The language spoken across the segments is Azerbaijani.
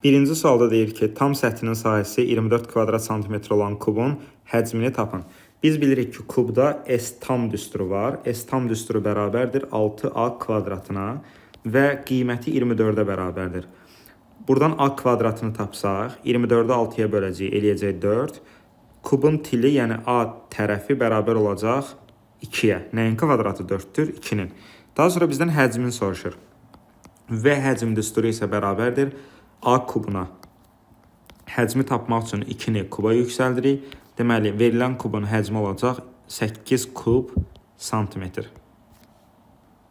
Birinci sualda deyir ki, tam səthinin sahəsi 24 kvadrat santimetr olan kubun həcmini tapın. Biz bilirik ki, kubda S tam düsturu var. S tam düsturu bərabərdir 6A kvadratına və qiyməti 24-ə bərabərdir. Buradan A kvadratını tapsaq, 24-ü 6-ya böləcəyik, eləyəcək 4. Kubun tili, yəni A tərəfi bərabər olacaq 2-yə. Nəyin kvadratı 4-dür? 2-nin. Daha sonra bizdən həcmini soruşur. V həcm düsturu isə bərabərdir A kubuna. Həcmi tapmaq üçün 2-ni kuba yüksəldirik. Deməli, verilən kubun həcmi olacaq 8 kub santimetr.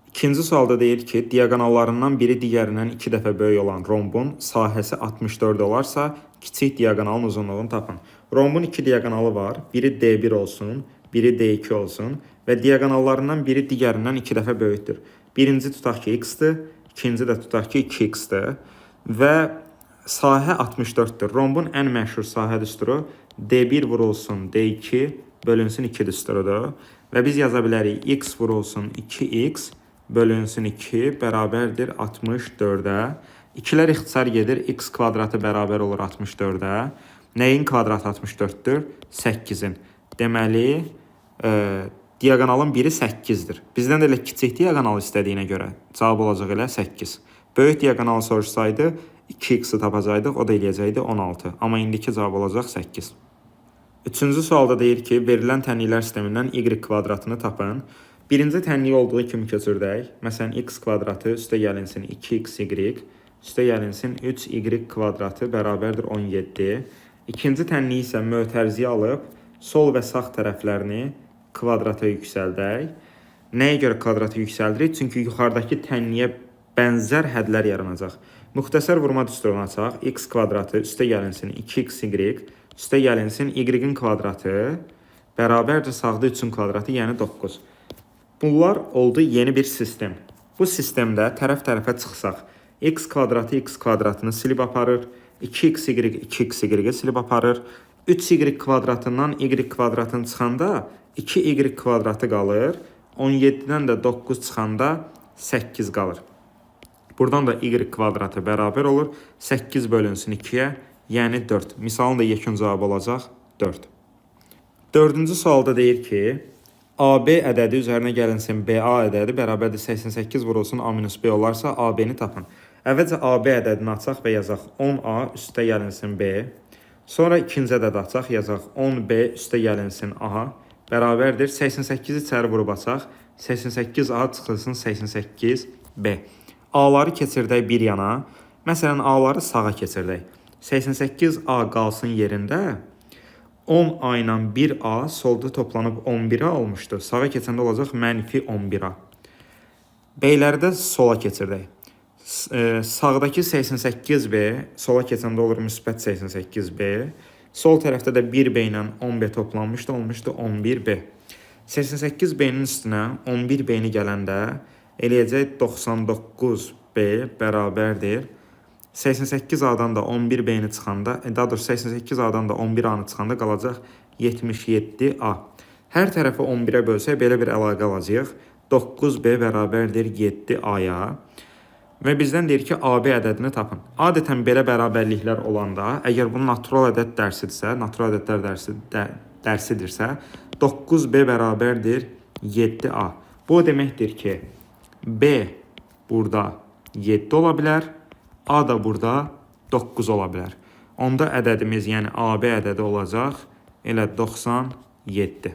İkinci sualda deyir ki, diaqonallarından biri digərindən 2 dəfə böyük olan rombun sahəsi 64 olarsa, kiçik diaqonalın uzunluğunu tapın. Rombun iki diaqonalı var. Biri D1 olsun, biri D2 olsun və diaqonallarından biri digərindən 2 dəfə böyükdür. Birinci tutaq ki, x-dir, ikinci də tutaq ki, 2x-dir və sahə 64-dür. Rombun ən məşhur sahə düsturu D1 vurulsun D2 bölünsün 2 düsturudur. Və biz yaza bilərik x vurulsun 2x bölünsün 2 bərabərdir 64-ə. İkilər ixtisar gedir. X kvadratı bərabər olur 64-ə. Nəyin kvadratı 64-dür? 8-in. Deməli, diaqonalın biri 8-dir. Bizdən də elə kiçik diaqonal istədiyinə görə cavab olacaq elə 8. Böyük diaqonalı soruşsaydı 2x-i tapacaqdıq, o da eləyəcəkdi 16. Amma indiki cavab olacaq 8. Üçüncü sualda deyir ki, verilən tənliklər sistemindən y kvadratını tapın. Birinci tənliyi olduğu kimi köçürdək. Məsələn, x kvadratı üstə gəlinsin 2xy, üstə gəlinsin 3y kvadratı bərabərdir 17. İkinci tənliyi isə mötərziyə alıb sol və sağ tərəflərini kvadrata yüksəldək. Nəyə görə kvadrata yüksəldirik? Çünki yuxarıdakı tənliyə bənzər hədlər yaranacaq. Müxtəsər vurma düsturunu açaq. X kvadratı üstə gəlinsin 2xy, üstə gəlinsin y-in kvadratı bərabərdir sağda 3-ün kvadratı, yəni 9. Bunlar oldu yeni bir sistem. Bu sistemdə tərəf-tərəfə çıxsaq, x kvadratı x kvadratını silib aparır, 2xy 2xy-i silib aparır, 3y kvadratından y kvadratını çıxanda 2y kvadratı qalır, 17-dən də 9 çıxanda 8 qalır. Buradan da y kvadratı bərabər olur 8 bölünsün 2-yə, yəni 4. Misalın da yekun cavabı olacaq 4. Dördüncü sualda deyir ki, AB ədədi üzərinə gəlinsin BA ədədi bərabərdir 88 vurulsun A minus B olarsa AB-ni tapın. Əvvəlcə AB ədədini açaq və yazaq 10A üstə gəlinsin B. Sonra ikinci ədədi açaq, yazaq 10B üstə gəlinsin A bərabərdir 88-i içəri vurub açaq. 88A çıxılsın 88B. A-ları keçirdək bir yana. Məsələn, A-ları sağa keçirdək. 88A qalsın yerində. 10A ilə 1A solda toplanıb 11A olmuşdu. Sağa keçəndə olacaq mənfi 11A. B-ləri də sola keçirdək. Sağdakı 88B sola keçəndə olur müsbət 88B. Sol tərəfdə də 1B ilə 10B toplanmışdı, olmuşdu 11B. 88B-nin üstünə 11B-ni gələndə eləyəcək 99B bərabərdir. 88A-dan da 11B-ni çıxanda, daha doğrusu 88A-dan da 11A-nı çıxanda qalacaq 77A. Hər tərəfi 11-ə bölsək belə bir əlaqə alacağıq. 9B bərabərdir 7A-ya. Və bizdən deyir ki, AB ədədini tapın. Adətən belə bərabərliklər olanda, əgər bu natural ədəd dərsidirsə, natural ədədlər dərsidirsə, 9B bərabərdir 7A. Bu o deməkdir ki, B burada 7 ola bilər, A da burada 9 ola bilər. Onda ədədimiz, yəni AB ədədi olacaq elə 97.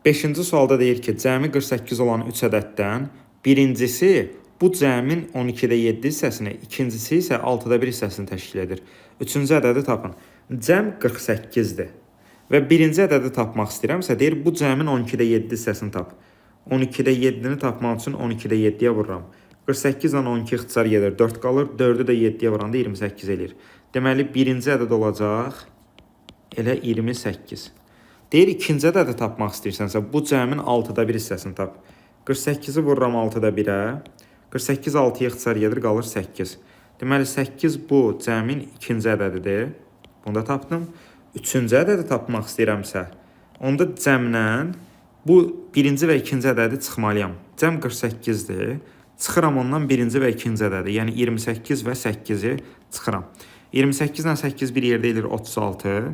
Beşinci sualda deyir ki, cəmi 48 olan 3 ədəddən birincisi bu cəmin 12-də 7 hissəsini, ikincisi isə 6-da 1 hissəsini təşkil edir. Üçüncü ədədi tapın. Cəm 48-dir. Və birinci ədədi tapmaq istəyirəmsə, deyir bu cəmin 12-də 7 hissəsini tap. 12-də 7-ni tapmaq üçün 12-də 7-yə vururam. 48 ilə 12 ixtisar gedir, 4 qalır. 4-ü də 7-yə vuranda 28 eləyir. Deməli, birinci ədəd olacaq elə 28. Deyir, ikinci ədədi tapmaq istəyirsənsə, bu cəmin 6-da 1 hissəsini tap. 48-i vururam 6-da 1-ə. 48 6-ya ixtisar gedir, qalır 8. Deməli, 8 bu cəmin ikinci ədədidir. Bunu da tapdım. Üçüncü ədədi tapmaq istəyirəmsə, onda cəmdən bu birinci və ikinci ədədi çıxmalıyam. Cəm 48-dir. Çıxıram ondan birinci və ikinci ədədi, yəni 28 və 8-i çıxıram. 28 ilə 8 bir yerdə eləyir 36.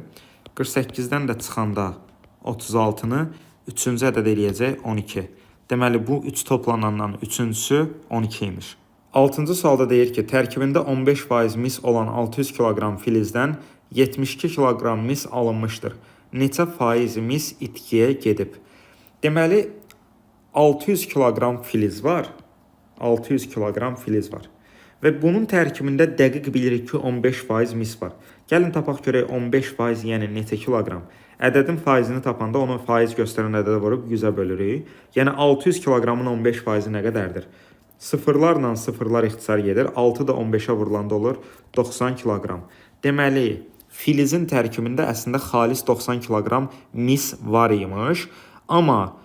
48-dən də çıxanda 36-nı üçüncü ədəd eləyəcək 12. Deməli, bu 3 toplanandan üçüncüsü 12 imiş. 6-cı sualda deyir ki, tərkibində 15% mis olan 600 kiloqram filizdən 72 kiloqram mis alınmışdır. Neçə faiz mis itkiyə gedib? Deməli, 600 kiloqram filiz var. 600 kiloqram filiz var. Və bunun tərkibində dəqiq bilirik ki, 15% mis var. Gəlin tapaq görək 15% yəni neçə kiloqram? Ədədin faizini tapanda onu faiz göstərən ədədə vurub 100-ə bölürük. Yəni 600 kiloqramın 15%-i nə qədərdir? Sıfırlarla sıfırlar ixtisar gedir. 6 da 15-ə vurulanda olur 90 kiloqram. Deməli, filizin tərkibində əslində xalis 90 kiloqram mis var imiş. Amma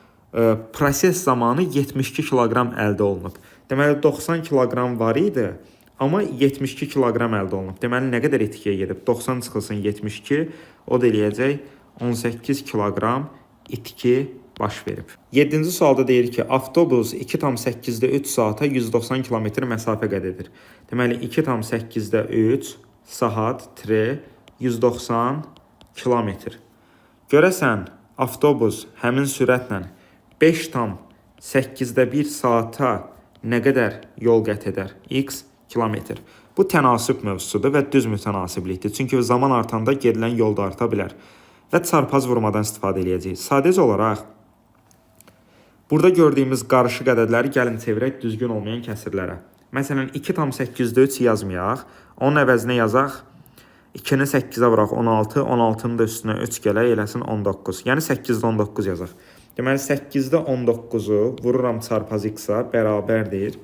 proses zamanı 72 kiloqram əldə olunub. Deməli 90 kiloqram var idi, amma 72 kiloqram əldə olunub. Deməli nə qədər itkiyə gedib? 90 çıxılsın 72, o da eləyəcək 18 kiloqram itki baş verib. 7-ci sualda deyir ki, avtobus 2,8-3 saata 190 km məsafə qət edir. Deməli 2,8-3 saat 190 km. Görəsən avtobus həmin sürətlə 5,8-1 saata nə qədər yol qət edər? X kilometr. Bu tənasüb mövzusudur və düz mütənasiblikdir. Çünki zaman artanda gedilən yol da arta bilər. Və çarpaz vurmadan istifadə eləyəcəyik. Sadəcə olaraq burada gördüyümüz qarışıq ədədləri gəlin çevirək düzgün olmayan kəsirlərə. Məsələn 2,8-3 yazmayaq. Onun əvəzinə yazaq 2-ni 8-ə vuraq 16, 16-nın da üstünə 3 gələk eləsin 19. Yəni 8-də 19 yazaq. Deməli 8-də 19-u vururam çarpaz x-a bərabərdir.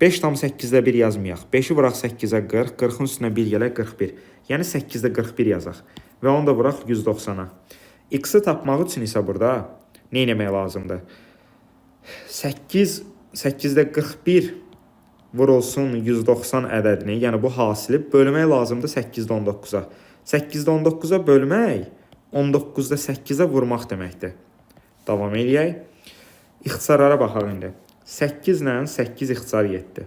5,8-də 1 yazmayaq. 5-i vuraq 8-ə 40, 40-ın üstünə 1 gələk 41. Yəni 8-də 41 yazaq. Və onu da vuraq 190-a. X-i tapmaq üçün isə burada nə etmək lazımdır? 8-də 41 vurulsun 190 ədədini, yəni bu hasili bölmək lazımdır 8-də 19-a. 8-də 19-a bölmək 19-da 8-ə vurmaq deməkdir. Davam eləyək. İxtisarlara baxaq indi. 8 ilə 8 ixtisar getdi.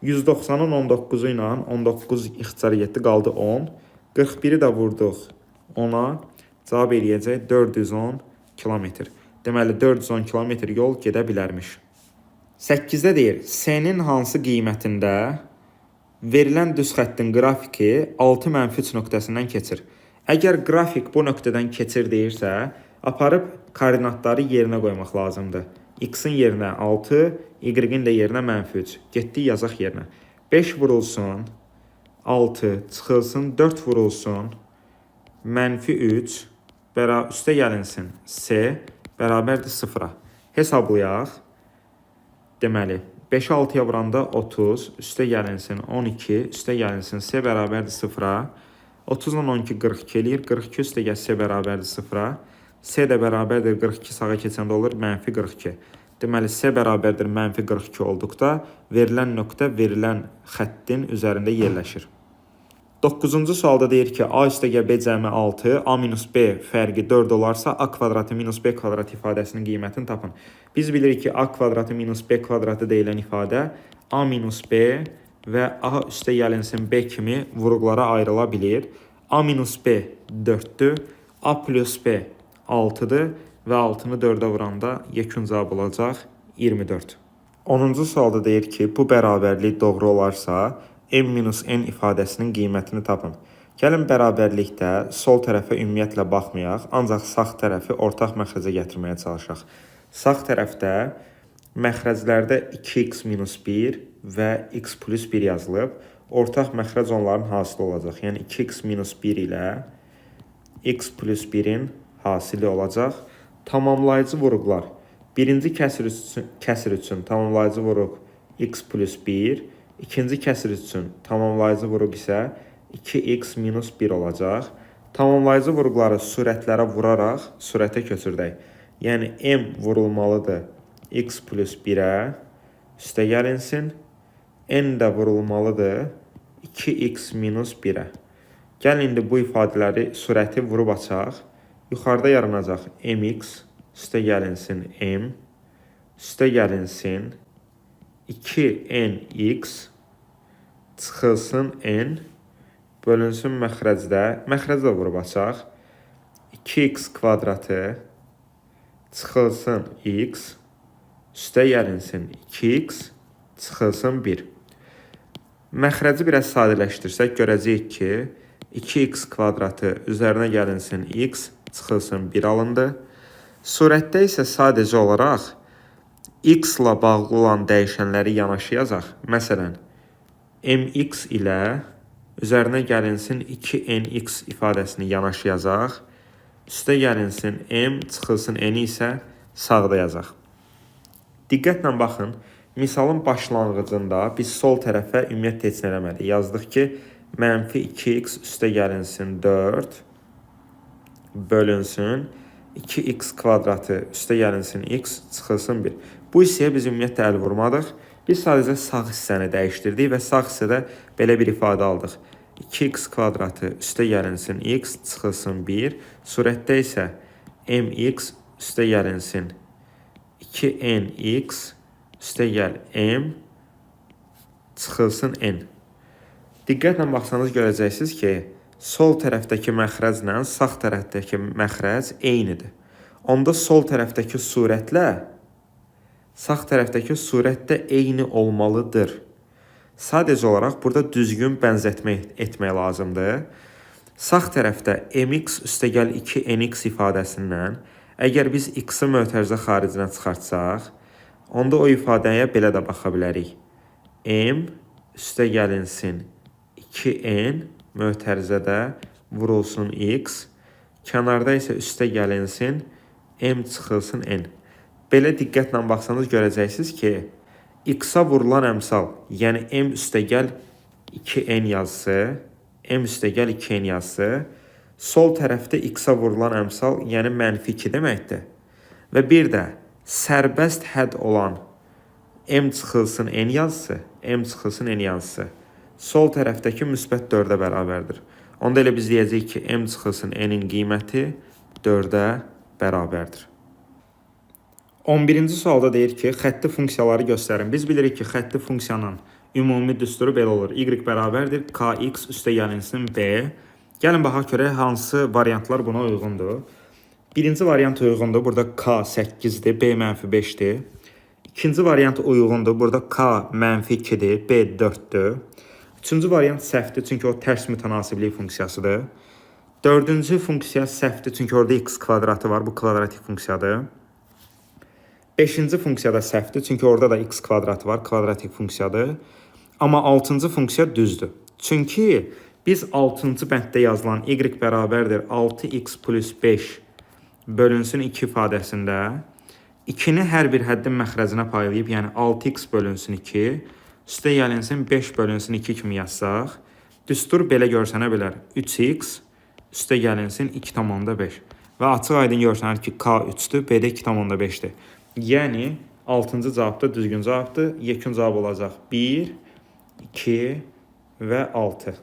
190-ın 19-u ilə 19 ixtisar getdi, qaldı 10. 41-i də vurduq 10-a, cavab eləyəcək 410 kilometr. Deməli 410 kilometr yol gedə bilərmiş. 8-də deyir, S-nin hansı qiymətində verilən düz xəttin qrafiki 6 -3 nöqtəsindən keçir. Əgər qrafik bu nöqtədən keçir deyirsə, aparıb koordinatları yerinə qoymaq lazımdır. X-in yerinə 6, Y-in də yerinə -3. Getdik yazaq yerinə. 5 vurulsun 6 çıxılsın 4 vurulsun -3 üstə gəlinsin S bərabərdir 0-a. Hesablayaq. Deməli, 5-i 6-ya vuranda 30, üstə gəlinsin 12, üstə gəlinsin S bərabərdir 0-a. 30 ilə 12 42 eləyir. 42 üstə gəl S bərabərdir 0-a. S də bərabərdir 42 sağa keçəndə olur -42. Deməli, S bərabərdir -42 olduqda verilən nöqtə verilən xəttin üzərində yerləşir. 9-cu sualda deyir ki, A üstəgəl B cəmi 6, A minus B fərqi 4 olarsa, A kvadratı minus B kvadratı ifadəsinin qiymətini tapın. Biz bilirik ki, A kvadratı minus B kvadratı deyilən ifadə A minus B və A üstə gəlinsin B kimi vuruqlara ayrıla bilir. A minus B 4-dür, A plus B 6-dır və 6-nı 4-ə vuranda yekun cavab olacaq 24. 10-cu sualda deyir ki, bu bərabərlik doğru olarsa, m minus n ifadəsinin qiymətini tapın. Gəlin bərabərlikdə sol tərəfə ümumiyyətlə baxmayaq, ancaq sağ tərəfi ortaq məxrəcə gətirməyə çalışaq. Sağ tərəfdə məxrəclərdə 2x minus 1 və x plus 1 yazılıb. Ortaq məxrəc onların hasili olacaq. Yəni 2x minus 1 ilə x plus 1-in hasili olacaq. Tamamlayıcı vuruqlar. Birinci kəsir üçün tamamlayıcı vuruq x plus 1, ikinci kəsir üçün tamamlayıcı vuruq isə 2x minus 1 olacaq. Tamamlayıcı vuruqları sürətlərə vuraraq sürətə köçürdək. Yəni m vurulmalıdır x plus 1-ə, üstə gəlinsin. N də vurulmalıdır 2x minus 1-ə. Gəlin indi bu ifadələri sürəti vurub açaq. Yuxarıda yaranacaq mx üstə gəlinsin m, üstə gəlinsin 2nx çıxılsın n bölünsün məxrəcdə. Məxrəcə də vurub açaq. 2x kvadratı çıxılsın x üstə gəlinsin 2x çıxılsın 1. Məxrəci biraz sadələşdirsək görəcəyik ki, 2x kvadratı üzərinə gəlinsin x çıxılsın 1 alındı. Surətdə isə sadəcə olaraq x ilə bağlı olan dəyişənləri yanaşı yazaq. Məsələn, mx ilə üzərinə gəlinsin 2nx ifadəsini yanaşı yazaq. Üstə gəlinsin m çıxılsın n isə sağda yazaq. Diqqətlə baxın. Misalın başlanğıcında biz sol tərəfə ümumiyyətlə heç nə eləmədik. Yazdıq ki, mənfi 2x üstə gəlinsin 4 bölünsün 2x kvadratı üstə gəlinsin x çıxılsın 1. Bu hissəyə biz ümumiyyətlə əl vurmadıq. Biz sadəcə sağ hissəni dəyişdirdik və sağ hissədə belə bir ifadə aldıq. 2x kvadratı üstə gəlinsin x çıxılsın 1. Surətdə isə mx üstə gəlinsin 2nx üstə gəl m çıxılsın n. Diqqətlə baxsanız görəcəksiniz ki, sol tərəfdəki məxrəclə sağ tərəfdəki məxrəc eynidir. Onda sol tərəfdəki surətlə sağ tərəfdəki surət də eyni olmalıdır. Sadəcə olaraq burada düzgün bənzətmə etmək lazımdır. Sağ tərəfdə mx üstəgəl 2nx ifadəsindən əgər biz x-i mötərizə xaricinə çıxartsaq, onda o ifadəyə belə də baxa bilərik. M üstə gəlinsin 2n mötərizədə vurulsun x, kənarda isə üstə gəlinsin m çıxılsın n. Belə diqqətlə baxsanız görəcəksiniz ki, x-a vurulan əmsal, yəni m üstəgəl 2n yazısı, m üstəgəl 2n yazısı, sol tərəfdə x-a vurulan əmsal, yəni mənfi 2 deməkdir. Və bir də sərbəst hədd olan m çıxılsın n yazısı, m çıxılsın n yazısı sol tərəfdəki müsbət 4-ə bərabərdir. Onda elə biz deyəcəyik ki, m çıxılsın n-in qiyməti 4-ə bərabərdir. 11-ci sualda deyir ki, xətti funksiyaları göstərin. Biz bilirik ki, xətti funksiyanın ümumi düsturu belə olur. Y bərabərdir kx üstə gəlinsin b. Gəlin baxaq görək hansı variantlar buna uyğundur. Birinci variant uyğundur. Burada k 8-dir, b mənfi 5-dir. İkinci variant uyğundur. Burada k mənfi 2-dir, b 4-dür. Üçüncü variant səhvdir, çünki o tərs mütənasiblik funksiyasıdır. Dördüncü funksiya səhvdir, çünki orada x kvadratı var, bu kvadratik funksiyadır. Beşinci funksiya da səhvdir, çünki orada da x kvadratı var, kvadratik funksiyadır. Amma altıncı funksiya düzdür. Çünki biz altıncı bənddə yazılan y bərabərdir 6x plus 5 bölünsün 2 ifadəsində 2-ni hər bir həddin məxrəcinə paylayıb, yəni 6x bölünsün 2, üstə gəlinsin 5 bölünsün 2 kimi yazsaq, düstur belə görsənə bilər. 3x üstə gəlinsin 2,5. Və açıq aydın görsənir ki, k 3-dür, b də 2,5-dir. Yəni 6-cı cavab da düzgün cavabdır. Yekun cavab olacaq 1, 2 və 6.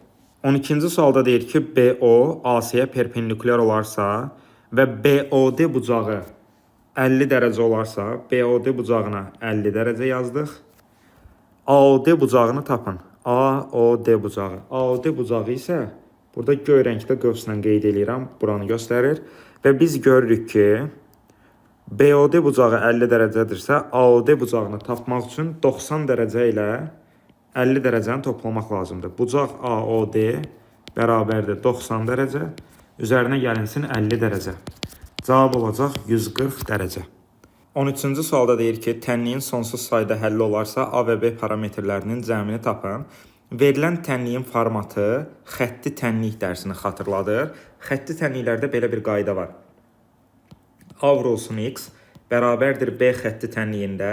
12-ci sualda deyir ki, BO AC-yə perpendikulyar olarsa və BOD bucağı 50 dərəcə olarsa, BOD bucağına 50 dərəcə yazdıq. AOD bucağını tapın. AOD bucağı. AOD bucağı isə burada göy rəngdə qövslə qeyd eləyirəm, buranı göstərir. Və biz görürük ki, BOD bucağı 50 dərəcədirsə, AOD bucağını tapmaq üçün 90 dərəcə ilə 50 dərəcəni toplamaq lazımdır. Bucaq AOD bərabərdir 90 dərəcə. Üzərinə gəlinsin 50 dərəcə. Cavab olacaq 140 dərəcə. 13-cü sualda deyir ki, tənliyin sonsuz sayda həlli olarsa, A və B parametrlərinin cəmini tapın. Verilən tənliyin formatı xətti tənlik dərsini xatırladır. Xətti tənliklərdə belə bir qayda var. A vurulsun x bərabərdir B xətti tənliyində.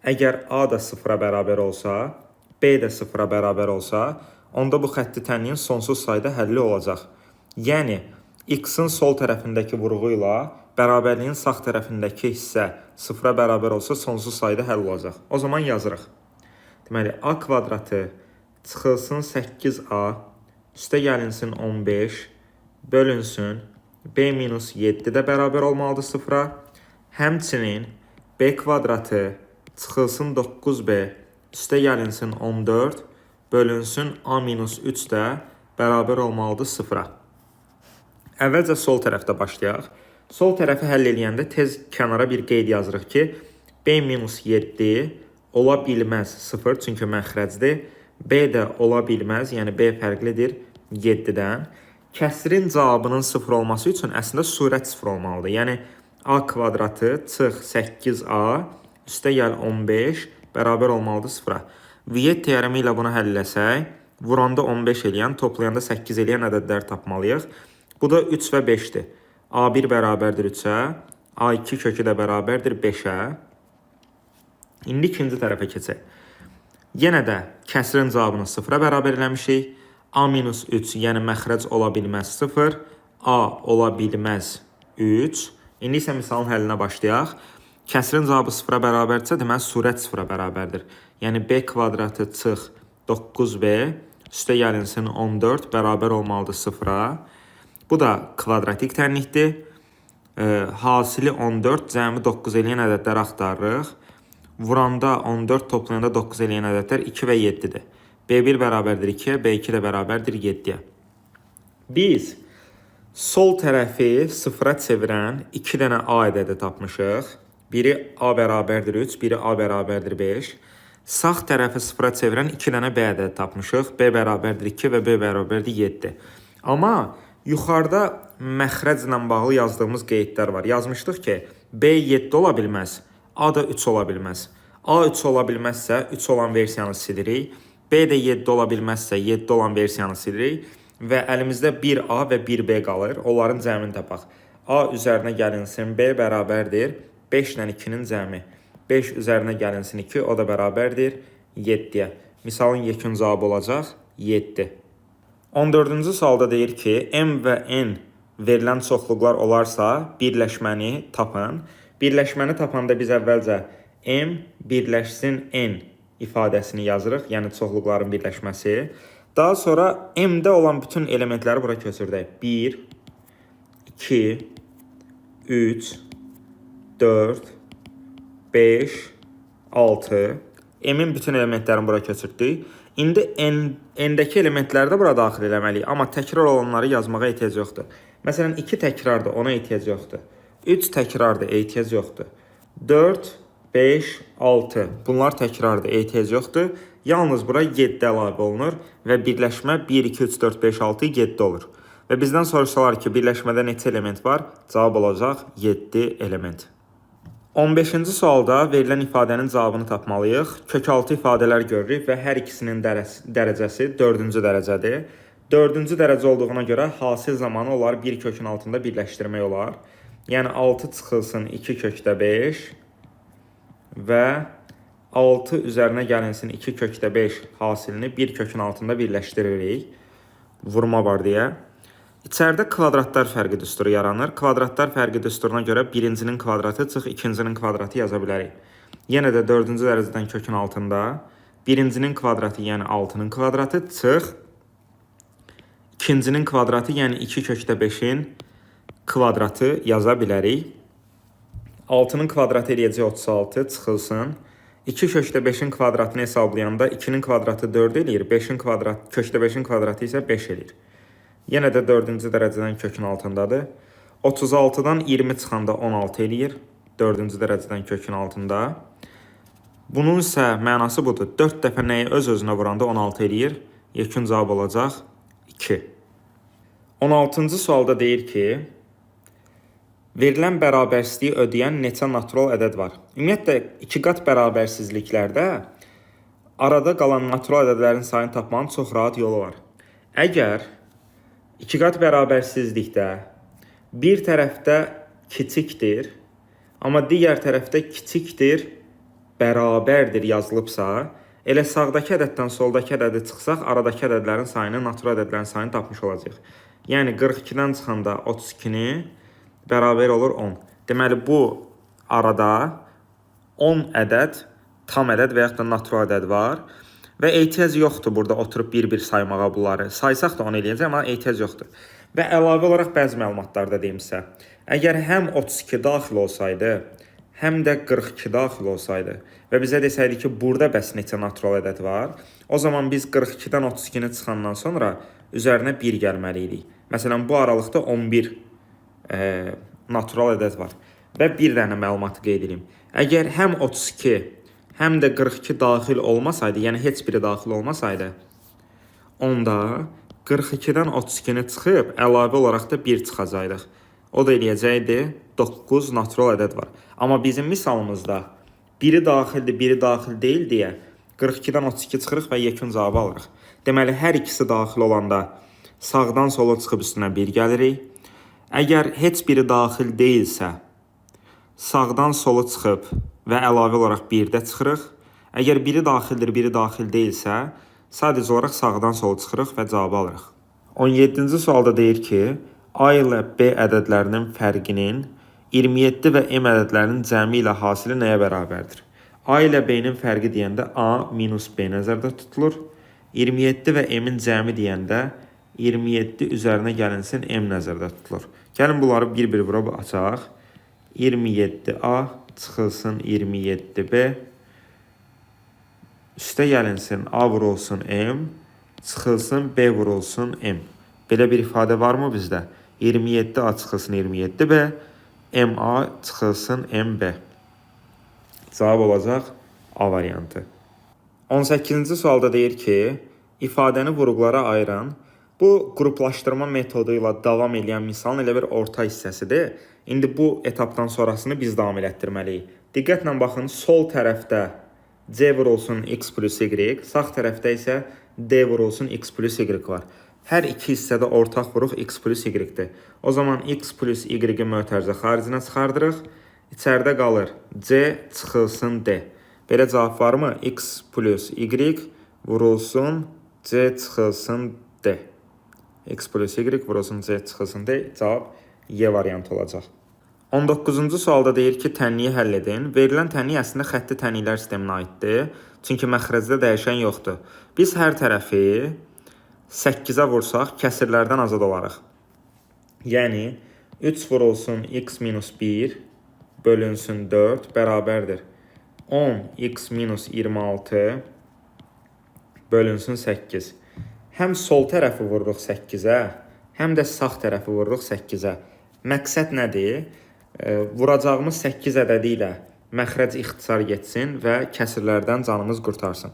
Əgər A da sıfıra bərabər olsa, B də sıfıra bərabər olsa, onda bu xətti tənliyin sonsuz sayda həlli olacaq. Yəni, x-in sol tərəfindəki vurğu ilə bərabərliyin sağ tərəfindəki hissə sıfıra bərabər olsa, sonsuz sayda həll olacaq. O zaman yazırıq. Deməli, A kvadratı çıxılsın 8A, üstə gəlinsin 15, bölünsün B minus 7 də bərabər olmalıdır sıfıra. Həmçinin B kvadratı çıxılsın 9B, üstə gəlinsin 14 bölünsün A minus 3 də bərabər olmalıdır 0-a. Əvvəlcə sol tərəfdə başlayaq. Sol tərəfi həll eləyəndə tez kənara bir qeyd yazırıq ki, B minus 7 ola bilməz 0, çünki məxrəcdir. B də ola bilməz, yəni B fərqlidir 7-dən. Kəsrin cavabının 0 olması üçün əslində surət 0 olmalıdır. Yəni A kvadratı çıx 8A üstə gəl 15 bərabər olmalıdır 0-a. Viet teoremi ilə bunu həll eləsək, vuranda 15 eləyən, toplayanda 8 eləyən ədədlər tapmalıyıq. Bu da 3 və 5-dir. A1 bərabərdir 3-ə, A2 kökü də bərabərdir 5-ə. İndi ikinci tərəfə keçək. Yenə də kəsrin cavabını 0-a bərabər eləmişik. A minus 3, yəni məxrəc ola bilməz 0, A ola bilməz 3. İndi isə misalın həllinə başlayaq. Kəsrin cavabı 0-a bərabərdirsə, deməli surət 0-a bərabərdir. Yəni B kvadratı çıx 9B üstə gəlinsin 14 bərabər olmalıdır 0-a. Bu da kvadratik tənlikdir. Hasili 14, cəmi 9 eləyən ədədləri axtarırıq. Vuranda 14, toplayanda 9 eləyən ədədlər 2 və 7-dir. B1 bərabərdir 2-yə, B2 də bərabərdir 7-yə. Biz sol tərəfi 0-a çevirən 2 dənə A ədədi tapmışıq. Biri A bərabərdir 3, biri A bərabərdir 5. Sağ tərəfi 0-a çevirən 2 dənə B ədədi tapmışıq. B bərabərdir 2 və B bərabərdir 7. Amma yuxarıda məxrəclə bağlı yazdığımız qeydlər var. Yazmışdıq ki, B 7 ola bilməz, A da 3 ola bilməz. A 3 ola bilməzsə, 3 olan versiyanı silirik. B də 7 ola bilməzsə, 7 olan versiyanı silirik. Və əlimizdə 1A və 1B qalır. Onların cəmini tapaq. A üzərinə gəlinsin B bərabərdir 5 ilə 2-nin cəmi. 5 üzərinə gəlinsin 2, o da bərabərdir 7-yə. Misalın yekun cavabı olacaq 7. 14-cü sualda deyir ki, M və N verilən çoxluqlar olarsa, birləşməni tapın. Birləşməni tapanda biz əvvəlcə M birləşsin N ifadəsini yazırıq, yəni çoxluqların birləşməsi. Daha sonra M-də olan bütün elementləri bura köçürdək. 1, 2, 3, 4, 5, 6. M-in bütün elementlərini bura köçürtdük. İndi N-dəki elementləri də bura daxil eləməliyik, amma təkrar olanları yazmağa ehtiyac yoxdur. Məsələn, 2 təkrardır, ona ehtiyac yoxdur. 3 təkrardır, ehtiyac yoxdur. 4, 5, 6. Bunlar təkrardır, ehtiyac yoxdur. Yalnız bura 7 əlavə olunur və birləşmə 1, 2, 3, 4, 5, 6, 7 olur. Və bizdən soruşsalar ki, birləşmədə neçə element var? Cavab olacaq 7 element. 15-ci sualda verilən ifadənin cavabını tapmalıyıq. Kökaltı ifadələr görürük və hər ikisinin dərəcəsi 4-cü dərəcədir. 4-cü dərəcə olduğuna görə hasil zamanı onları bir kökün altında birləşdirmək olar. Yəni 6 çıxılsın 2 kökdə 5 və 6 üzərinə gəlinsin 2 kökdə 5 hasilini bir kökün altında birləşdiririk. Vurma var deyə. İçəridə kvadratlar fərqi düsturu yaranır. Kvadratlar fərqi düsturuna görə birincinin kvadratı çıx ikincinin kvadratı yaza bilərik. Yenə də 4-cü dərəcədən kökün altında birincinin kvadratı, yəni 6-nın kvadratı çıx ikincinin kvadratı, yəni 2 kökdə 5-in kvadratı yaza bilərik. 6-nın kvadratı eləyəcək 36 çıxılsın. 2 kökdə 5-in kvadratını hesablayanda 2-nin kvadratı 4 eləyir, 5-in kvadrat, kökdə 5-in kvadratı isə 5 eləyir. Yenə də 4-cü dərəcədən kökün altındadır. 36-dan 20 çıxanda 16 eləyir. 4-cü dərəcədən kökün altında. Bunun isə mənası budur. 4 dəfə nəyi öz-özünə vuranda 16 eləyir? Yekun cavab olacaq 2. 16-cı sualda deyir ki, verilən bərabərsizliyi ödəyən neçə natural ədəd var? Ümumiyyətlə, iki qat bərabərsizliklərdə arada qalan natural ədədlərin sayını tapmanın çox rahat yolu var. Əgər iki qat bərabərsizlikdə bir tərəfdə kiçikdir, amma digər tərəfdə kiçikdir, bərabərdir yazılıbsa, elə sağdakı ədəddən soldakı ədədi çıxsaq, aradakı ədədlərin sayını, natural ədədlərin sayını tapmış olacağıq. Yəni 42-dən çıxanda 32-ni bərabər olur 10. Deməli, bu arada 10 ədəd tam ədəd və yaxud da natural ədəd var. Və ehtiyac yoxdur burada oturub bir-bir saymağa bunları. Saysaq da onu eləyəcək, amma ehtiyac yoxdur. Və əlavə olaraq bəzi məlumatlar da deyim sizə. Əgər həm 32 daxil olsaydı, həm də 42 daxil olsaydı və bizə desəydi ki, burada bəs neçə natural ədəd var, o zaman biz 42-dən 32-ni çıxandan sonra üzərinə 1 gəlməli idik. Məsələn, bu aralıqda 11 natural ədəd var. Və bir dənə məlumatı qeyd edeyim. Əgər həm 32, həm də 42 daxil olmasaydı, yəni heç biri daxil olmasaydı, onda 42-dən 32-ni çıxıb əlavə olaraq da 1 çıxacaqdıq. O da eləyəcəkdi 9 natural ədəd var. Amma bizim misalımızda biri daxildir, biri daxil deyil deyə 42-dən 32 çıxırıq və yekun cavabı alırıq. Deməli, hər ikisi daxil olanda sağdan sola çıxıb üstünə 1 gəlirik. Əgər heç biri daxil deyilsə, sağdan sola çıxıb və əlavə olaraq 1-də çıxırıq. Əgər biri daxildir, biri daxil deyilsə, sadəcə olaraq sağdan sola çıxırıq və cavabı alırıq. 17-ci sualda deyir ki, A ilə B ədədlərinin fərqinin 27 və M ədədlərinin cəmi ilə hasili nəyə bərabərdir? A ilə B-nin fərqi deyəndə A minus B nəzərdə tutulur. 27 və M-in cəmi deyəndə 27 üzərinə gəlinsin M nəzərdə tutulur. Gəlin bunları bir-bir vurub açaq. 27A çıxılsın 27B. Üstə gəlinsin A vurulsun M, çıxılsın B vurulsun M. Belə bir ifadə varmı bizdə? 27A çıxılsın 27B, MA çıxılsın MB. Cavab olacaq A variantı. 18-ci sualda deyir ki, ifadəni vuruqlara ayıran. Bu qruplaşdırma metodu ilə davam edən misalın elə bir orta hissəsidir. İndi bu etapdan sonrasını biz davam elətdirməliyik. Diqqətlə baxın, sol tərəfdə C vurulsun x plus y, sağ tərəfdə isə D vurulsun x plus y var. Hər iki hissədə ortaq vuruq x plus y-dir. O zaman x plus y-i mötərizə xaricinə çıxardırıq. İçəridə qalır C çıxılsın D. Belə cavab varmı? X plus y vurulsun C çıxılsın D. X plus y vurulsun C çıxılsın D. Cavab Y variantı olacaq. 19-cu sualda deyir ki, tənliyi həll edin. Verilən tənlik əslində xətti tənliklər sisteminə aiddir. Çünki məxrəcdə dəyişən yoxdur. Biz hər tərəfi 8-ə vursaq, kəsirlərdən azad olarıq. Yəni, 3 vurulsun x minus 1 bölünsün 4 bərabərdir. 10x minus 26 bölünsün 8. Həm sol tərəfi vururuq 8-ə, həm də sağ tərəfi vururuq 8-ə. Məqsəd nədir? Vuracağımız 8 ədədi ilə məxrəc ixtisar getsin və kəsirlərdən canımız qurtarsın.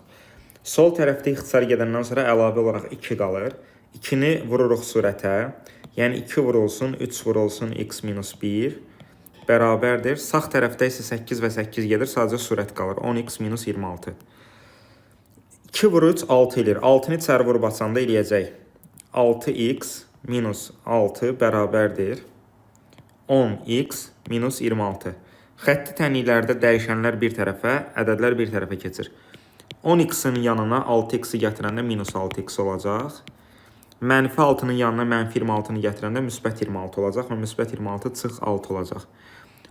Sol tərəfdə ixtisar gedəndən sonra əlavə olaraq 2 qalır. 2-ni vururuq surətə. Yəni 2 vurulsun, 3 vurulsun x minus 1 bərabərdir. Sağ tərəfdə isə 8 və 8 gedir, sadəcə surət qalır. 10x minus 26. 2 vur 3, 6 eləyir. 6-nı içəri vurub açanda eləyəcək. 6x minus 6 bərabərdir. 10x minus 26. Xətti tənliklərdə dəyişənlər bir tərəfə, ədədlər bir tərəfə keçir. 10x-in yanına 6x-i gətirəndə minus 6x olacaq. Mənfi 6-nın yanına mənfi 26-nı gətirəndə müsbət 26 olacaq və müsbət 26 çıx 6 olacaq.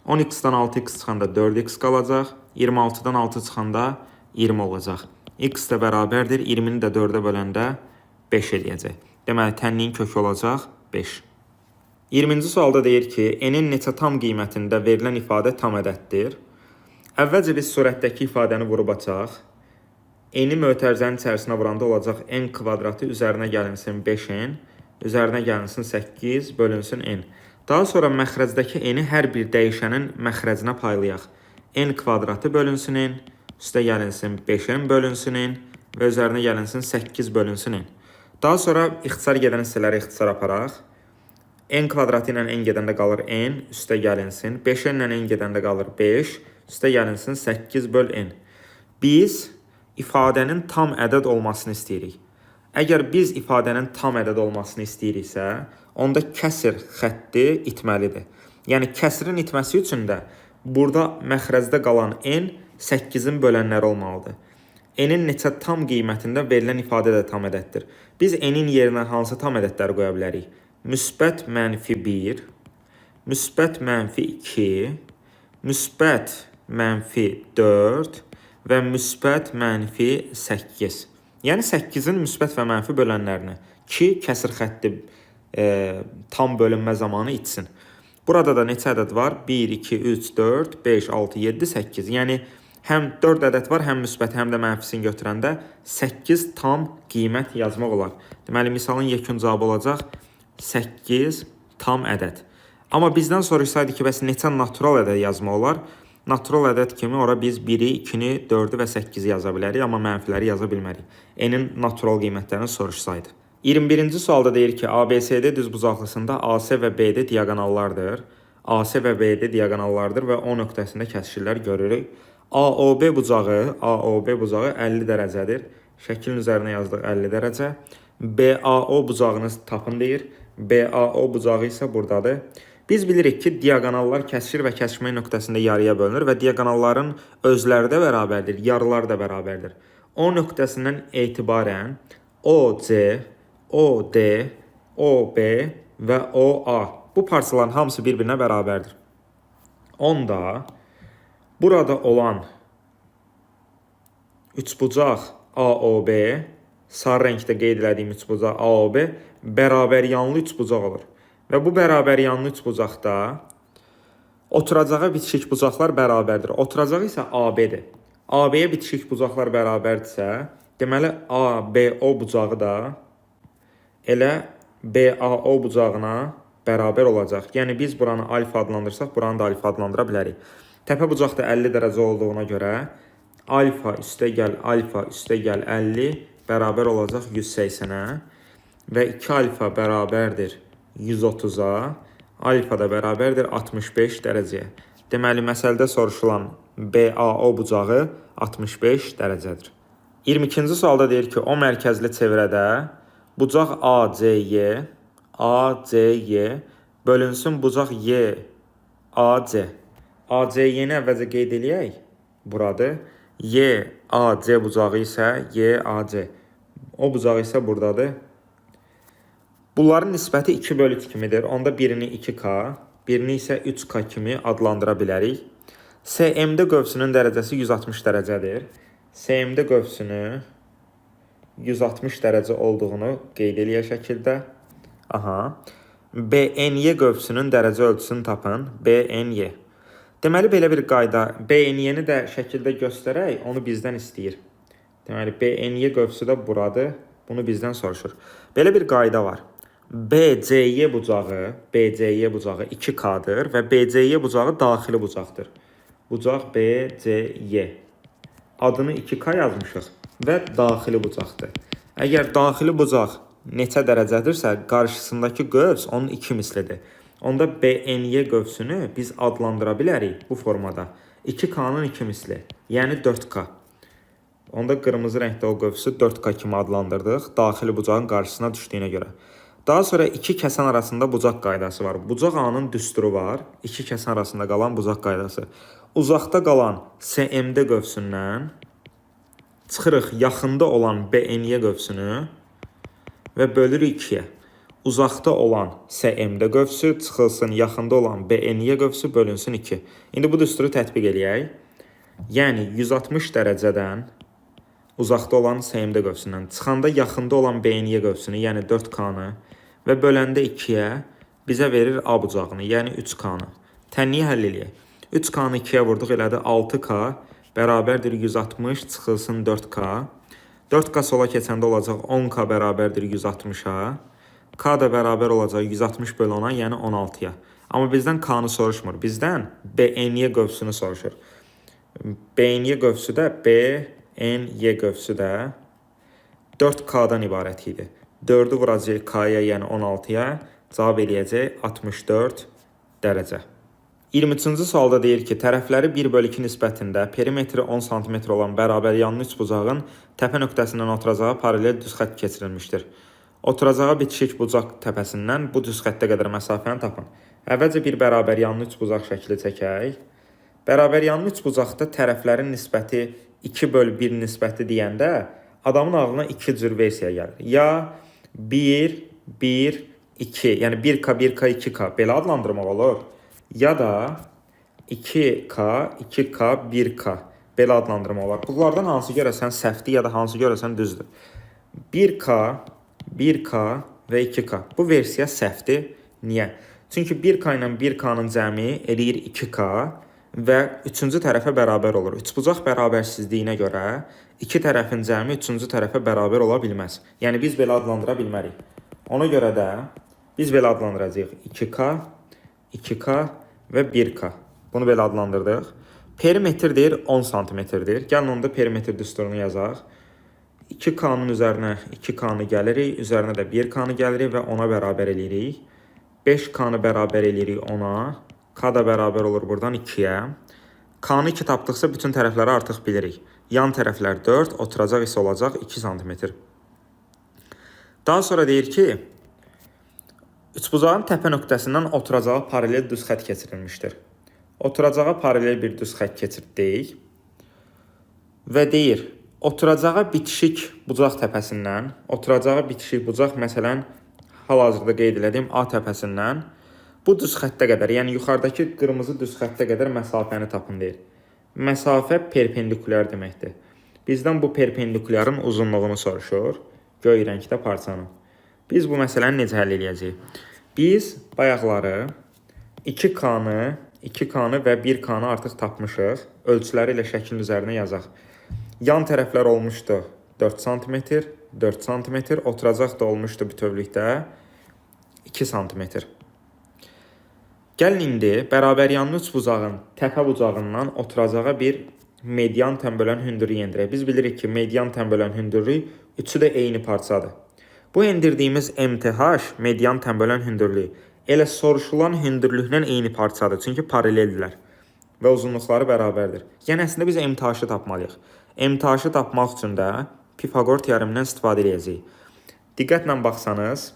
10x-dan 6x çıxanda 4x qalacaq. 26-dan 6 çıxanda 20 olacaq. X də bərabərdir. 20-ni də 4-ə böləndə 5 eləyəcək. Deməli, tənliyin kökü olacaq 5. 20-ci sualda deyir ki, n-in neçə tam qiymətində verilən ifadə tam ədəddir. Əvvəlcə biz surətdəki ifadəni vurub açaq. N-i mötərizənin içərisinə vuranda olacaq n kvadratı üzərinə gəlinsin 5n, üzərinə gəlinsin 8, bölünsün n. Daha sonra məxrəcdəki n-i hər bir dəyişənin məxrəcinə paylayaq. N kvadratı bölünsün n, üstə gəlinsin 5n bölünsün n və üzərinə gəlinsin 8 bölünsün n. Daha sonra ixtisar gedən hissələri ixtisar aparaq. N kvadratı ilə n gedəndə qalır n, üstə gəlinsin. 5n ilə n gedəndə qalır 5, üstə gəlinsin 8 böl n. Biz ifadənin tam ədəd olmasını istəyirik. Əgər biz ifadənin tam ədəd olmasını istəyiriksə, onda kəsir xətti itməlidir. Yəni kəsirin itməsi üçün də burada məxrəcdə qalan n 8-in bölənləri olmalıdır. N-in neçə tam qiymətində verilən ifadə də tam ədəddir. Biz n-in yerinə hansı tam ədədləri qoya bilərik? Müsbət mənfi 1, müsbət mənfi 2, müsbət mənfi 4 və müsbət mənfi 8. Yəni 8-in müsbət və mənfi bölənlərini ki, kəsir xətti tam bölünmə zamanı itsin. Burada da neçə ədəd var? 1, 2, 3, 4, 5, 6, 7, 8. Yəni həm 4 ədəd var, həm müsbəti, həm də mənfisini götürəndə 8 tam qiymət yazmaq olar. Deməli, misalın yekun cavabı olacaq 8 tam ədəd. Amma bizdən soruşsaydı ki, bəs neçə natural ədəd yazmaq olar? Natural ədəd kimi ora biz 1-i, 2-ni, 4-ü və 8-i yaza bilərik, amma mənfiləri yaza bilmərik. N-in natural qiymətlərini soruşsaydı. 21-ci sualda deyir ki, ABCD düzbucaqlısında AC və BD diaqonallardır. AC və BD diaqonallardır və O nöqtəsində kəsişirlər görürük. AOB bucağı, AOB bucağı 50 dərəcədir. Şəklin üzərinə yazdıq 50 dərəcə. BAO bucağını tapın deyir. BAO bucağı isə buradadır. Biz bilirik ki, diaqonallar kəsişir və kəsişmə nöqtəsində yarıya bölünür və diaqonalların özləri də bərabərdir, yarıları da bərabərdir. O nöqtəsindən etibarən OC, OD, OB və OA bu parçaların hamısı bir-birinə bərabərdir. Onda burada olan üçbucaq AOB, sarı rəngdə qeyd elədiyim üçbucaq AOB bərabər yanlı üçbucaq olur. Və bu bərabər yanlı üçbucaqda oturacağa bitişik bucaqlar bərabərdir. Oturacağı isə AB-dir. AB-yə bitişik bucaqlar bərabərdirsə, deməli ABO bucağı da elə BAO bucağına bərabər olacaq. Yəni biz buranı alfa adlandırsaq, buranı da alfa adlandıra bilərik. Təpə bucaq da 50 dərəcə olduğuna görə alfa üstəgəl alfa üstəgəl 50 bərabər olacaq 180-ə və 2 alfa bərabərdir 130-a, alfa da bərabərdir 65 dərəcəyə. Deməli, məsələdə soruşulan BAO bucağı 65 dərəcədir. 22-ci sualda deyir ki, o mərkəzli çevrədə bucaq ACY, ACY bölünsün bucaq YAC. ACY-ni əvvəlcə qeyd eləyək. Buradır. YAC bucağı isə YAC. O bucağı isə buradadır. Bunların nisbəti 2 bölü 3 kimidir. Onda birini 2K, birini isə 3K kimi adlandıra bilərik. SMD qövsünün dərəcəsi 160 dərəcədir. SMD qövsünü 160 dərəcə olduğunu qeyd eləyək şəkildə. Aha. BNY qövsünün dərəcə ölçüsünü tapın. BNY. Deməli, belə bir qayda BNY-ni də şəkildə göstərək, onu bizdən istəyir. Deməli, BNY qövsü də buradır. Bunu bizdən soruşur. Belə bir qayda var. BCY bucağı, BCY bucağı 2K-dır və BCY bucağı daxili bucaqdır. Bucaq BCY. Adını 2K yazmışıq və daxili bucaqdır. Əgər daxili bucaq neçə dərəcədirsə, qarşısındakı qövs onun 2 mislidir. Onda BNY qövsünü biz adlandıra bilərik bu formada. 2K-nın 2 misli, yəni 4K. Onda qırmızı rəngdə o qövsü 4K kimi adlandırdıq, daxili bucağın qarşısına düşdüyünə görə. Daha sonra iki kəsən arasında bucaq qaydası var. Bucaq A-nın düsturu var. İki kəsən arasında qalan bucaq qaydası. Uzaqda qalan SMD qövsündən çıxırıq yaxında olan BNY qövsünü və bölürük 2-yə. Uzaqda olan SMD qövsü çıxılsın yaxında olan BNY qövsü bölünsün 2. İndi bu düsturu tətbiq eləyək. Yəni 160 dərəcədən uzaqda olan SMD qövsündən çıxanda yaxında olan BNY qövsünü, yəni 4K-nı və böləndə 2-yə bizə verir A bucağını, yəni 3K-nı. Tənliyi həll eləyək. 3K-nı 2-yə vurduq, elədi 6K bərabərdir 160 çıxılsın 4K. 4K sola keçəndə olacaq 10K bərabərdir 160-a. K da bərabər olacaq 160 bölü 10-a, yəni 16-ya. Amma bizdən K-nı soruşmur. Bizdən BNY qövsünü soruşur. BNY qövsü də BNY qövsü də 4K-dan ibarət idi. 4-ü vuracağıq K-ya, yəni 16-ya, cavab eləyəcək 64 dərəcə. 23-cü sualda deyir ki, tərəfləri 1 bölü 2 nisbətində perimetri 10 sm olan bərabər yanlı üçbucağın təpə nöqtəsindən oturacağa paralel düz xətt keçirilmişdir. Oturacağa bitişik bucaq təpəsindən bu düz xəttə qədər məsafəni tapın. Əvvəlcə bir bərabər yanlı üçbucaq şəkli çəkək. Bərabər yanlı üçbucaqda tərəflərin nisbəti 2 bölü 1 nisbəti deyəndə adamın ağlına iki cür versiya gəlir. Ya 1, 1, 2, yəni 1K, 1K, 2K belə adlandırmaq olur. Ya da 2K, 2K, 1K belə adlandırmaq olar. Bunlardan hansı görəsən səhvdir ya da hansı görəsən düzdür. 1K, 1K və 2K. Bu versiya səhvdir. Niyə? Çünki 1K ilə 1K-nın cəmi eləyir 2K və üçüncü tərəfə bərabər olur. Üçbucaq bərabərsizliyinə görə iki tərəfin cəmi üçüncü tərəfə bərabər ola bilməz. Yəni biz belə adlandıra bilmərik. Ona görə də biz belə adlandıracağıq. 2K, 2K və 1K. Bunu belə adlandırdıq. Perimetr deyir 10 santimetrdir. Gəlin onda perimetr düsturunu yazaq. 2K-nın üzərinə 2K-nı gəlirik, üzərinə də 1K-nı gəlirik və 10-a bərabər eləyirik. 5K-nı bərabər eləyirik 10-a. K da bərabər olur buradan 2-yə. K-nı 2 tapdıqsa bütün tərəfləri artıq bilirik. Yan tərəflər 4, oturacaq isə olacaq 2 sm. Daha sonra deyir ki, üçbucağın təpə nöqtəsindən oturacağa paralel düz xətt keçirilmişdir. Oturacağa paralel bir düz xətt keçirdik və deyir, oturacağa bitişik bucaq təpəsindən, oturacağa bitişik bucaq məsələn, hal-hazırda qeyd elədiyim A təpəsindən bu düz xəttə qədər, yəni yuxarıdakı qırmızı düz xəttə qədər məsafəni tapın deyir. Məsafə perpendikulyar deməkdir. Bizdən bu perpendikulyarın uzunluğunu soruşur, göy rəngdə parçanın. Biz bu məsələni necə həll eləyəcəyik? Biz bayaqları 2K-nı, 2K-nı və 1K-nı artıq tapmışıq. Ölçüləri ilə şəklin üzərinə yazaq. Yan tərəflər olmuşdu 4 sm, 4 sm, oturacaq da olmuşdu bütövlükdə 2 sm. Gəlin indi bərabəryanlı üçbucağın təpə bucağından oturacağa bir median tənbölən hündürlük endirək. Biz bilirik ki, median tənbölən hündürlük üçü də eyni parçadır. Bu endirdiyimiz MTH median tənbölən hündürlüyü elə soruşulan hündürlüklə eyni parçadır. Çünki paraleldirlər və uzunluqları bərabərdir. Yəni əslində biz MTH-ı tapmalıyıq. MTH-ı tapmaq üçün də Pifaqor teoremindən istifadə edəcəyik. Diqqətlə baxsanız,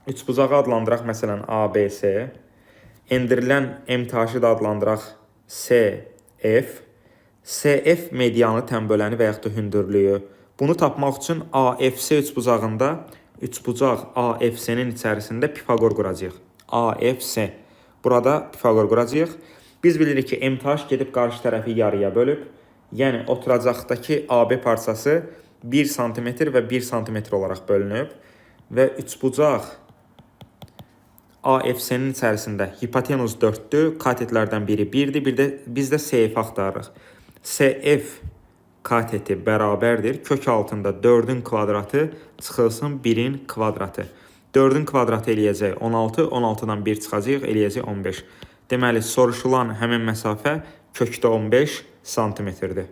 üçbucağı adlandıraq məsələn ABC, endirilən MTH-ı da adlandıraq SF. SF medianı tənböləni və yaxud da hündürlüyü. Bunu tapmaq üçün AFC üçbucağında üçbucaq AFC-nin içərisində Pifaqor quracağıq. AFC. Burada Pifaqor quracağıq. Biz bilirik ki, MTH gedib qarşı tərəfi yarıya bölüb. Yəni oturacaqdakı AB parçası 1 sm və 1 sm olaraq bölünüb və üçbucaq AFC-nin içərisində hipotenuz 4-dür, katetlərdən biri 1-dir, bir də biz də SF axtarırıq. SF kateti bərabərdir. Kök altında 4-ün kvadratı çıxılsın 1-in kvadratı. 4-ün kvadratı eləyəcək 16, 16-dan 1 çıxacaq, eləyəcək 15. Deməli, soruşulan həmin məsafə kökdə 15 santimetrdir.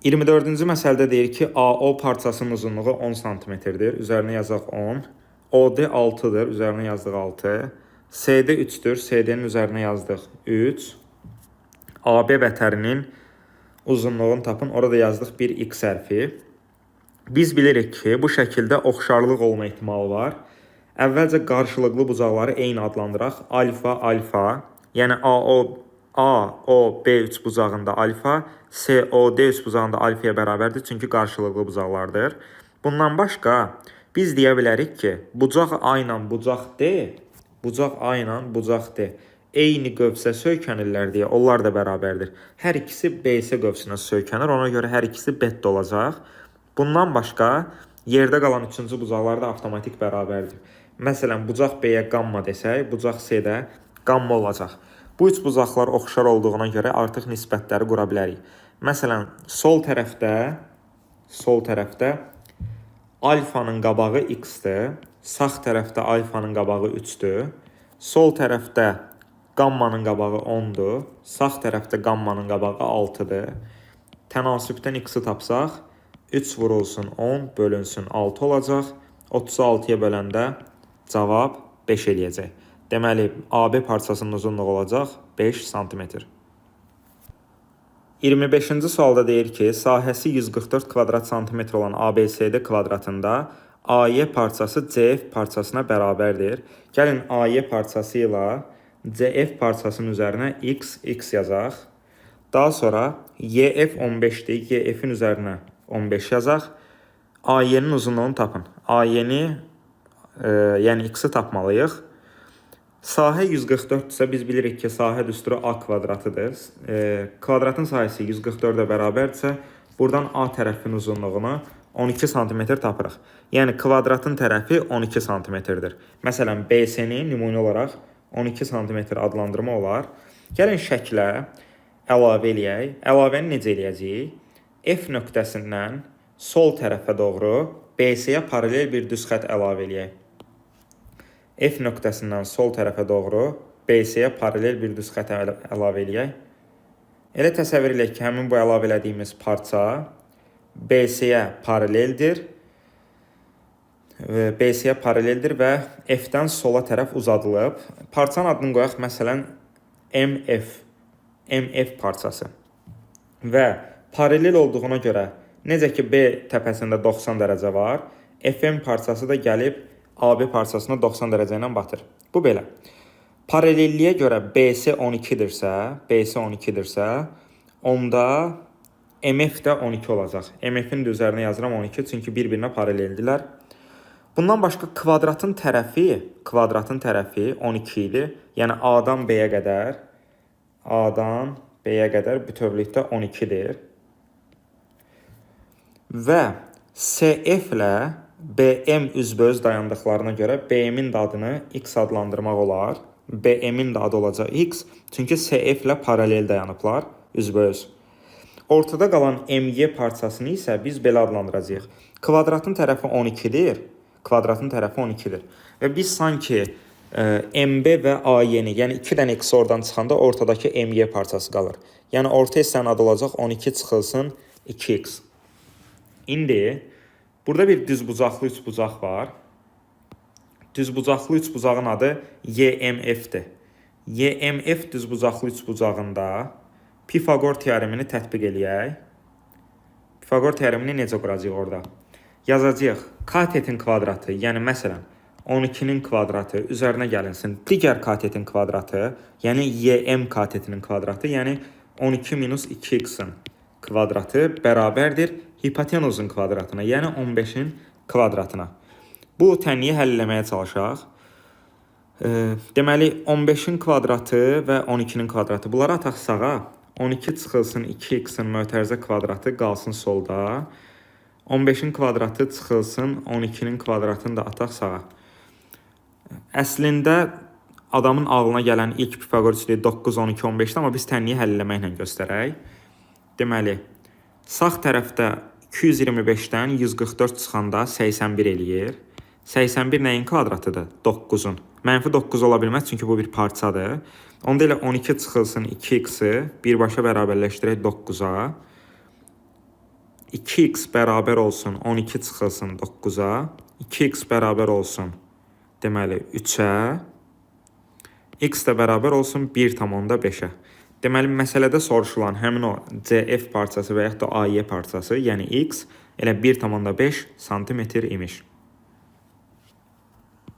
24-cü məsələdə deyir ki, AO parçasının uzunluğu 10 santimetrdir. Üzərinə yazaq 10. OD 6-dır, üzərinə yazdıq 6. CD 3-dür, CD-nin üzərinə yazdıq 3. AB vətərinin uzunluğunu tapın. Orada yazdıq bir X hərfi. Biz bilirik ki, bu şəkildə oxşarlıq olma ehtimalı var. Əvvəlcə qarşılıqlı bucaqları eyni adlandıraq. Alfa, alfa, yəni AO, AOB üçbucağında alfa, COD üçbucağında alfaya bərabərdir, çünki qarşılıqlı bucaqlardır. Bundan başqa biz deyə bilərik ki, bucaq A ilə bucaq D, bucaq A ilə bucaq D eyni qövsə söykənirlər deyə onlar da bərabərdir. Hər ikisi BC qövsünə söykənir, ona görə hər ikisi beta olacaq. Bundan başqa yerdə qalan üçüncü bucaqlar da avtomatik bərabərdir. Məsələn, bucaq B-yə qamma desək, bucaq C-də qamma olacaq. Bu üç bucaqlar oxşar olduğuna görə artıq nisbətləri qura bilərik. Məsələn, sol tərəfdə alfanın qabağı x-dir, sağ tərəfdə alfanın qabağı 3-dür, sol tərəfdə qammanın qabağı 10-dur, sağ tərəfdə qammanın qabağı 6-dır. Tənasübdən x-i tapsaq, 3 vurulsun 10 bölünsün 6 olacaq. 36-ya böləndə cavab 5 eləyəcək. Deməli, AB parçasının uzunluğu olacaq 5 sm. 25-ci sualda deyir ki, sahəsi 144 kvadrat santimetr olan ABCD kvadratında AY parçası CF parçasına bərabərdir. Gəlin AY parçası ilə CF parçasının üzərinə x, x yazaq. Daha sonra YF 15-dir. YF-in üzərinə 15 yazaq. AY-nin uzunluğunu tapın. AY-ni, yəni x-i tapmalıyıq. Sahə 144-dürsə biz bilirik ki, sahə düsturu A kvadratıdır. Kvadratın sahəsi 144-ə bərabərdirsə, buradan A tərəfin uzunluğunu 12 sm tapırıq. Yəni kvadratın tərəfi 12 sm-dir. Məsələn, BC-ni nümunə olaraq 12 sm adlandırma olar. Gəlin şəklə əlavə eləyək. Əlavəni necə eləyəcəyik? F nöqtəsindən sol tərəfə doğru BC-yə paralel bir düz xətt əlavə eləyək. F nöqtəsindən sol tərəfə doğru BC-yə paralel bir düz xətt əlavə eləyək. Elə təsəvvür eləyək ki, həmin bu əlavə elədiyimiz parça BC-yə paraleldir. BC-yə paraleldir və F-dən sola tərəf uzadılıb. Parçanın adını qoyaq məsələn MF. MF parçası. Və paralel olduğuna görə necə ki B təpəsində 90 dərəcə var, FM parçası da gəlib AB parçasına 90 dərəcə ilə batır. Bu belə. Paralelliyə görə BC 12-dirsə, BC 12-dirsə, onda MF də 12 olacaq. MF-in də üzərinə yazıram 12, çünki bir-birinə paraleldirlər. Bundan başqa kvadratın tərəfi 12 idi. Yəni A-dan B-yə qədər, A-dan B-yə qədər bütövlükdə 12-dir. Və SF ilə BM üzbəüz dayandıqlarına görə BM-in də adını X adlandırmaq olar. BM-in də adı olacaq X, çünki SF ilə paralel dayanıblar üzbəüz. Ortada qalan MY parçasını isə biz belə adlandıracağıq. Kvadratın tərəfi 12-dir. Kvadratın tərəfi 12-dir. Və biz sanki MB və AY-ni, yəni 2 dənə X oradan çıxanda ortadakı MY parçası qalır. Yəni orta hissənin adı olacaq 12 çıxılsın 2X. İndi burada bir düzbucaqlı üçbucaq var. Düzbucaqlı üçbucağın adı YMF-dir. YMF düzbucaqlı üçbucağında Pifaqor teoremini tətbiq eləyək. Pifaqor teoremini necə quracağıq orada? Yazacağıq katetin kvadratı, yəni məsələn 12-nin kvadratı üzərinə gəlinsin digər katetin kvadratı, yəni YM katetinin kvadratı, yəni 12 minus 2x-in kvadratı bərabərdir hipotenuzun kvadratına, yəni 15-in kvadratına. Bu tənliyi həll eləməyə çalışaq. Deməli 15-in kvadratı və 12-nin kvadratı. Bunları ataq sağa. 12 çıxılsın 2x-in mötərizə kvadratı qalsın solda. 15-in kvadratı çıxılsın 12-nin kvadratını da ataq sağa. Əslində adamın ağlına gələn ilk Pifaqor üçlüyü 9, 12, 15-dir, amma biz tənliyi həll eləməklə göstərək. Deməli, sağ tərəfdə 225-dən 144 çıxanda 81 eləyir. 81 nəyin kvadratıdır? 9-un. Mənfi 9 ola bilməz, çünki bu bir parçadır. Onda elə 12 çıxılsın 2x-i birbaşa bərabərləşdirək 9-a. 2x bərabər olsun 12 çıxılsın 9-a. 2x bərabər olsun deməli 3-ə. X də bərabər olsun 1,5-ə. Deməli, məsələdə soruşulan həmin o CF parçası və yaxud da AY parçası, yəni X elə 1,5 santimetr imiş.